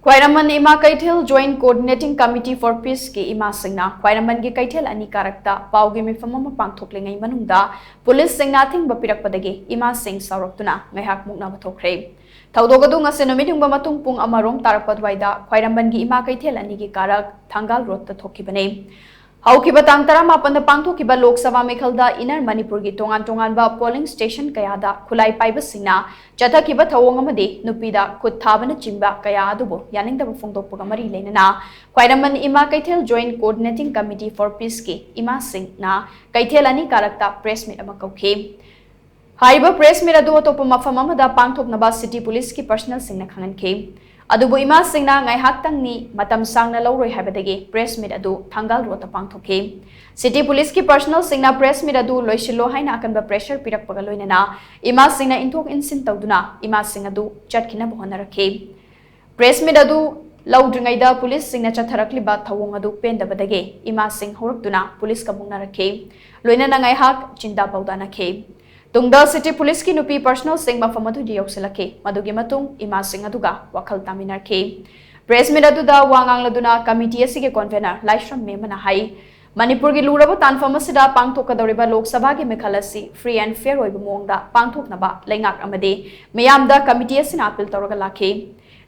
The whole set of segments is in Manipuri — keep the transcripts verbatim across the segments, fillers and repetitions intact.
ꯈ꯭ꯋꯥꯏꯔꯝꯕꯟ ꯏꯃꯥ ꯀꯩꯊꯦꯜ Joint Coordinating Committee for Peace ꯀꯤ ꯏꯃꯥꯁꯤꯡꯅ ꯈ꯭ꯋꯥꯏꯔꯝꯕꯟꯒꯤ ꯀꯩꯊꯦꯜ ꯑꯅꯤ ꯀꯥꯔꯛꯇ ꯄꯥꯎꯒꯤ ꯃꯤꯐꯝ ꯑꯃ ꯄꯥꯡꯊꯣꯛꯂꯤꯉꯩ ꯃꯅꯨꯡꯗ ꯄꯨꯂꯤꯁꯁꯤꯡꯅ ꯑꯊꯤꯡꯕ ꯄꯤꯔꯛꯄꯗꯒꯤ ꯏꯃꯥꯁꯤꯡ ꯁꯥꯎꯔꯛꯇꯨꯅ ꯉꯥꯏꯍꯥꯛ ꯃꯨꯛꯅꯕ ꯊꯣꯛꯈ꯭ꯔꯦ꯫ ꯊꯧꯗꯣꯛ ꯑꯗꯨ ꯉꯁꯤ ꯅꯨꯃꯤꯠ ꯌꯨꯡꯕ ꯃꯇꯨꯡ ꯄꯨꯡ ꯑꯃ ꯔꯣꯝ ꯇꯥꯔꯛꯄ ꯑꯗꯨꯋꯥꯏꯗ ꯈ꯭ꯋꯥꯏꯔꯝꯕꯟꯒꯤ ꯏꯃꯥ ꯀꯩꯊꯦꯜ ꯑꯅꯤꯒꯤ ꯀꯥꯔꯛ ꯊꯪꯒꯥꯜ ꯔꯣꯗꯇ ꯊꯣꯛꯈꯤꯕꯅꯤ꯫ ꯍꯧꯈꯤꯕ ꯇꯥꯡ ꯇꯔꯥꯃꯥꯄꯟꯗ ꯄꯥꯡꯊꯣꯛꯈꯤꯕ ꯂꯣꯛ ꯁꯚꯥ ꯃꯤꯈꯜꯗ ꯏꯟꯅꯔ ꯃꯅꯤꯄꯨꯔꯒꯤ ꯇꯣꯉꯥꯟ ꯇꯣꯉꯥꯟꯕ ꯄꯣꯂꯤꯡ ꯁ꯭ꯇꯦꯁꯟ ꯀꯌꯥꯗ ꯈꯨꯠꯂꯥꯏ ꯄꯥꯏꯕꯁꯤꯡꯅ ꯆꯠꯊꯈꯤꯕ ꯊꯧꯑꯣꯡ ꯑꯃꯗꯤ ꯅꯨꯄꯤꯗ ꯈꯨꯠ ꯊꯥꯕꯅꯆꯤꯡꯕ ꯀꯌꯥ ꯑꯗꯨꯕꯨ ꯌꯥꯅꯤꯡꯗꯕ ꯐꯣꯡꯗꯣꯛꯄꯒ ꯃꯔꯤ ꯂꯩꯅꯅ ꯈ꯭ꯋꯥꯏꯔꯝꯕꯟ ꯏꯃꯥ ꯀꯩꯊꯦꯜ Joint Coordinating Committee for Peace ꯀꯤ ꯏꯃꯥꯁꯤꯡꯅ ꯀꯩꯊꯦꯜ ꯑꯅꯤ ꯀꯥꯔꯛꯇ ꯄ꯭ꯔꯦꯁ ꯃꯤꯠ ꯑꯃ ꯀꯧꯈꯤ꯫ ꯍꯥꯏꯔꯤꯕ ꯄ꯭ꯔꯦꯁ ꯃꯤꯠ ꯑꯗꯨ ꯑꯇꯣꯞꯄ ꯃꯐꯝ ꯑꯃꯗ ꯄꯥꯡꯊꯣꯛꯅꯕ ꯁꯤꯇꯤ ꯄꯨꯂꯤꯁꯀꯤ ꯄꯔꯁꯅꯦꯜꯁꯤꯡꯅ ꯈꯪꯍꯟꯈꯤ꯫ ꯑꯗꯨꯕꯨ ꯏꯃꯥꯁꯤꯡꯅ ꯉꯥꯏꯍꯥꯛꯇꯪꯅꯤ, ꯃꯇꯝ ꯁꯥꯡꯅ ꯂꯧꯔꯣꯏ ꯍꯥꯏꯕꯗꯒꯤ ꯄ꯭ꯔꯦꯁ ꯃꯤꯠ ꯑꯗꯨ ꯊꯪꯒꯥꯜ ꯔꯣꯗꯇ ꯄꯥꯡꯊꯣꯛꯈꯤ꯫ ꯁꯤꯇꯤ ꯄꯨꯂꯤꯁꯀꯤ ꯄꯔꯁꯅꯦꯜꯁꯤꯡꯅ ꯄ꯭ꯔꯦꯁ ꯃꯤꯠ ꯑꯗꯨ ꯂꯣꯏꯁꯤꯜꯂꯣ ꯍꯥꯏꯅ ꯑꯀꯟꯕ ꯄ꯭ꯔꯦꯁꯔ ꯄꯤꯔꯛꯄꯒ ꯂꯣꯏꯅꯅ ꯏꯃꯥꯁꯤꯡꯅ ꯏꯟꯊꯣꯛ ꯏꯟꯁꯤꯟ ꯇꯧꯗꯨꯅ ꯏꯃꯥꯁꯤꯡ ꯑꯗꯨ ꯆꯠꯈꯤꯅꯕ ꯍꯣꯠꯅꯔꯛꯈꯤ꯫ ꯄ꯭ꯔꯦꯁ ꯃꯤꯠ ꯑꯗꯨ ꯂꯧꯗ꯭ꯔꯤꯉꯩꯗ ꯄꯨꯂꯤꯁꯁꯤꯡꯅ ꯆꯠꯊꯔꯛꯂꯤꯕ ꯊꯧꯑꯣꯡ ꯑꯗꯨ ꯄꯦꯟꯗꯕꯗꯒꯤ ꯏꯃꯥꯁꯤꯡ ꯍꯧꯔꯛꯇꯨꯅ ꯄꯨꯂꯤꯁꯀ ꯃꯨꯛꯅꯔꯛꯈꯤ꯫ ꯂꯣꯏꯅꯅ ꯉꯥꯏꯍꯥꯛ ꯆꯤꯟꯗꯥ ꯄꯥꯎꯗꯥꯅꯈꯤ꯫ ꯇꯨꯡꯗ ꯁꯤꯇꯤ ꯄꯨꯂꯤꯁꯀꯤ ꯅꯨꯄꯤ ꯄꯔꯁꯅꯦꯜꯁꯤꯡ ꯃꯐꯝ ꯑꯗꯨꯗ ꯌꯧꯁꯤꯜꯂꯛꯈꯤ꯫ ꯃꯗꯨꯒꯤ ꯃꯇꯨꯡ ꯏꯃꯥꯁꯤꯡ ꯑꯗꯨꯒ ꯋꯥꯈꯜ ꯇꯥꯃꯤꯟꯅꯔꯛꯈꯤ꯫ ꯄ꯭ꯔꯦꯁ ꯃꯤꯠ ꯑꯗꯨꯗ ꯋꯥ ꯉꯥꯡꯂꯗꯨꯅ ꯀꯃꯤꯇꯤ ꯑꯁꯤꯒꯤ ꯀꯣꯟꯚꯦꯅꯔ ꯂꯥꯏꯁ꯭ꯔꯝ ꯃꯦꯝꯕꯅ ꯍꯥꯏ, ꯃꯅꯤꯄꯨꯔꯒꯤ ꯂꯨꯔꯕ ꯇꯥꯟꯐꯝ ꯑꯁꯤꯗ ꯄꯥꯡꯊꯣꯛꯀꯗꯧꯔꯤꯕ ꯂꯣꯛ ꯁꯚꯥꯒꯤ ꯃꯤꯈꯜ ꯑꯁꯤ ꯐ꯭ꯔꯤ ꯑꯦꯟ ꯐꯤꯌꯔ ꯑꯣꯏꯕ ꯃꯑꯣꯡꯗ ꯄꯥꯡꯊꯣꯛꯅꯕ ꯂꯩꯉꯥꯛ ꯑꯃꯗꯤ ꯃꯤꯌꯥꯝꯗ ꯀꯃꯤꯇꯤ ꯑꯁꯤꯅ ꯑꯄꯤꯜ ꯇꯧꯔꯒ ꯂꯥꯛꯈꯤ꯫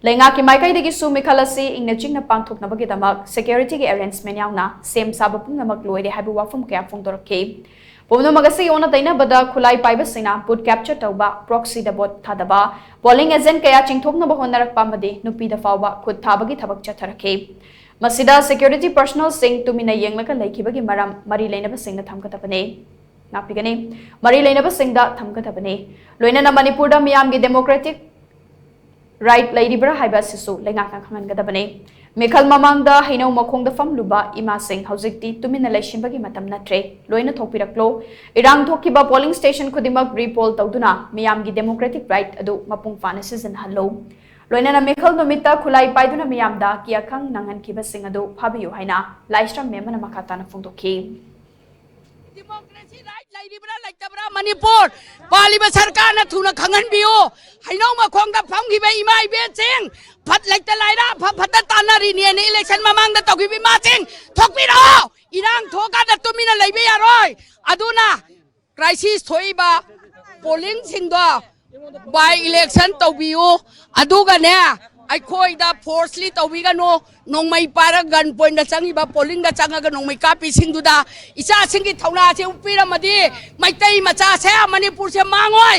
ꯂꯩꯉꯥꯛꯀꯤ ꯃꯥꯏꯀꯩꯗꯒꯤꯁꯨ ꯃꯤꯈꯜ ꯑꯁꯤ ꯏꯪꯅ ꯆꯤꯛꯅ ꯄꯥꯡꯊꯣꯛꯅꯕꯒꯤꯗꯃꯛ ꯁꯦꯀ꯭ꯌꯨꯔꯤꯇꯤꯒꯤ ꯑꯦꯔꯦꯟꯖꯃꯦꯟ ꯌꯥꯎꯅ ꯁꯦꯝ ꯁꯥꯕ ꯄꯨꯝꯅꯃꯛ ꯂꯣꯏꯔꯦ ꯍꯥꯏꯕ ꯋꯥꯐꯝ ꯀꯌꯥ ꯐꯣꯡꯗꯣꯔꯛꯈꯤ꯫ ꯄꯨꯝꯅꯃꯛ ꯑꯁꯤꯒꯤ ꯑꯣꯟꯅ ꯇꯩꯅꯕꯗ ꯈꯨꯠꯂꯥꯏ ꯄꯥꯏꯕꯁꯤꯡꯅ ꯕꯨꯠ ꯀꯦꯞꯆꯔ ꯇꯧꯕ, ꯄ꯭ꯔꯣꯛꯁꯤꯗ ꯚꯣꯠ ꯊꯥꯗꯕ, ꯄꯣꯂꯤꯡ ꯑꯦꯖꯦꯟꯠ ꯀꯌꯥ ꯆꯤꯡꯊꯣꯛꯅꯕ ꯍꯣꯠꯅꯔꯛꯄ ꯑꯃꯗꯤ ꯅꯨꯄꯤꯗ ꯐꯥꯎꯕ ꯈꯨꯠ ꯊꯥꯕꯒꯤ ꯊꯕꯛ ꯆꯠꯊꯔꯛꯈꯤ꯫ ꯃꯁꯤꯗ ꯁꯦꯀ꯭ꯌꯨꯔꯤꯇꯤ ꯄꯔꯁꯅꯦꯜꯁꯤꯡ ꯇꯨꯃꯤꯟꯅ ꯌꯦꯡꯂꯒ ꯂꯩꯈꯤꯕꯒꯤ ꯃꯔꯝ ꯃꯔꯤ ꯂꯩꯅꯕꯁꯤꯡꯅ ꯊꯝꯒꯗꯕꯅꯤ꯫ ꯉꯥꯛꯄꯤꯒꯅꯤ꯫ ꯃꯔꯤ ꯂꯩꯅꯕꯁꯤꯡꯗ ꯊꯝꯒꯗꯕꯅꯤ꯫ ꯂꯣꯏꯅꯅ ꯃꯅꯤꯄꯨꯔꯗ ꯃꯤꯌꯥꯝꯒꯤ ꯗꯦꯃꯣꯀ꯭ꯔꯦꯇꯤꯛ ꯔꯥꯏꯠ ꯂꯩꯔꯤꯕ꯭ꯔꯥ ꯍꯥꯏꯕ ꯑꯁꯤꯁꯨ ꯂꯩꯉꯥꯛꯅ ꯈꯪꯍꯟꯒꯗꯕꯅꯤ꯫ ꯃꯤꯈꯜ ꯃꯃꯥꯡꯗ ꯍꯩꯅꯧ ꯃꯈꯣꯡꯗ ꯐꯝꯂꯨꯕ ꯏꯃꯥꯁꯤꯡ ꯍꯧꯖꯤꯛꯇꯤ ꯇꯨꯃꯤꯟꯅ ꯂꯩꯁꯤꯟꯕꯒꯤ ꯃꯇꯝ ꯅꯠꯇ꯭ꯔꯦ꯫ ꯂꯣꯏꯅ ꯊꯣꯛꯄꯤꯔꯛꯂꯣ꯫ ꯏꯔꯥꯡ ꯊꯣꯛꯈꯤꯕ ꯄꯣꯂꯤꯡ ꯁ꯭ꯇꯦꯁꯟ ꯈꯨꯗꯤꯡꯃꯛ ꯔꯤꯄꯣꯜ ꯇꯧꯗꯨꯅ ꯃꯤꯌꯥꯝꯒꯤ ꯗꯦꯃꯣꯀ꯭ꯔꯦꯇꯤꯛ ꯔꯥꯏꯠ ꯑꯗꯨ ꯃꯄꯨꯡ ꯐꯥꯅ ꯁꯤꯖꯤꯟꯅꯍꯜꯂꯨ꯫ ꯂꯣꯏꯅꯅ ꯃꯤꯈꯜ ꯅꯨꯃꯤꯠꯇ ꯈꯨꯠꯂꯥꯏ ꯄꯥꯏꯗꯨꯅ ꯃꯤꯌꯥꯝꯗ ꯀꯤꯌꯥꯈꯪ ꯅꯪꯍꯟꯈꯤꯕꯁꯤꯡ ꯑꯗꯨ ꯐꯥꯕꯤꯌꯨ ꯍꯥꯏꯅ ꯂꯥꯏꯁ꯭ꯔꯝ ꯃꯦꯝꯕꯅ ꯃꯈꯥ ꯇꯥꯅ ꯐꯣꯡꯗꯣꯛꯈꯤ꯫ Democracy right ꯂꯩꯔꯤꯕ꯭ꯔꯥ ꯂꯩꯇꯕ꯭ꯔꯥ ꯃꯅꯤꯄꯨꯔ ꯄꯥꯜꯂꯤꯕ ꯁꯔꯀꯥꯔꯅ ꯊꯨꯅ ꯈꯪꯍꯟꯕꯤꯌꯨ꯫ ꯍꯩꯅꯧ ꯃꯈꯣꯡꯗ ꯐꯝꯈꯤꯕ ꯏꯃꯥ ꯏꯕꯦꯟꯁꯤꯡ, ꯐꯠ ꯂꯩꯇ ꯂꯥꯏꯔ ꯑꯐ ꯐꯠꯇ ꯇꯥꯟꯅꯔꯤꯅꯦꯅ ꯏꯂꯦꯛꯁꯟ ꯃꯃꯥꯡꯗ ꯇꯧꯈꯤꯕ ꯏꯃꯥꯁꯤꯡ, ꯊꯣꯛꯄꯤꯔꯛꯑꯣ꯫ ꯏꯔꯥꯡ ꯊꯣꯛꯑꯀꯥꯟꯗ ꯇꯨꯃꯤꯟꯅ ꯂꯩꯕ ꯌꯥꯔꯣꯏ꯫ ꯑꯗꯨꯅ ꯀ꯭ꯔꯥꯏꯁꯤꯁ ꯊꯣꯛꯏꯕ ꯄꯣꯂꯤꯡꯁꯤꯡꯗꯣ ꯕꯥꯏ ꯏꯂꯦꯛꯁꯟ ꯇꯧꯕꯤꯌꯨ꯫ ꯑꯗꯨꯒꯅꯦ, ꯑꯩꯈꯣꯏꯗ ꯐꯣꯔꯁꯂꯤ ꯇꯧꯕꯤꯒꯅꯨ꯫ ꯅꯣꯡꯃꯩ ꯄꯥꯏꯔꯒ ꯒꯟ ꯄꯣꯏꯟꯗ ꯆꯪꯉꯤꯕ, ꯄꯣꯂꯤꯡꯗ ꯆꯪꯉꯒ ꯅꯣꯡꯃꯩ ꯀꯥꯞꯄꯤꯁꯤꯡꯗꯨꯗ ꯏꯆꯥꯁꯤꯡꯒꯤ ꯊꯧꯅꯥꯁꯦ ꯎꯞꯄꯤꯔꯝꯃꯗꯤ ꯃꯩꯇꯩ ꯃꯆꯥꯁꯦ ꯃꯅꯤꯄꯨꯔꯁꯦ ꯃꯥꯡꯉꯣꯏ꯫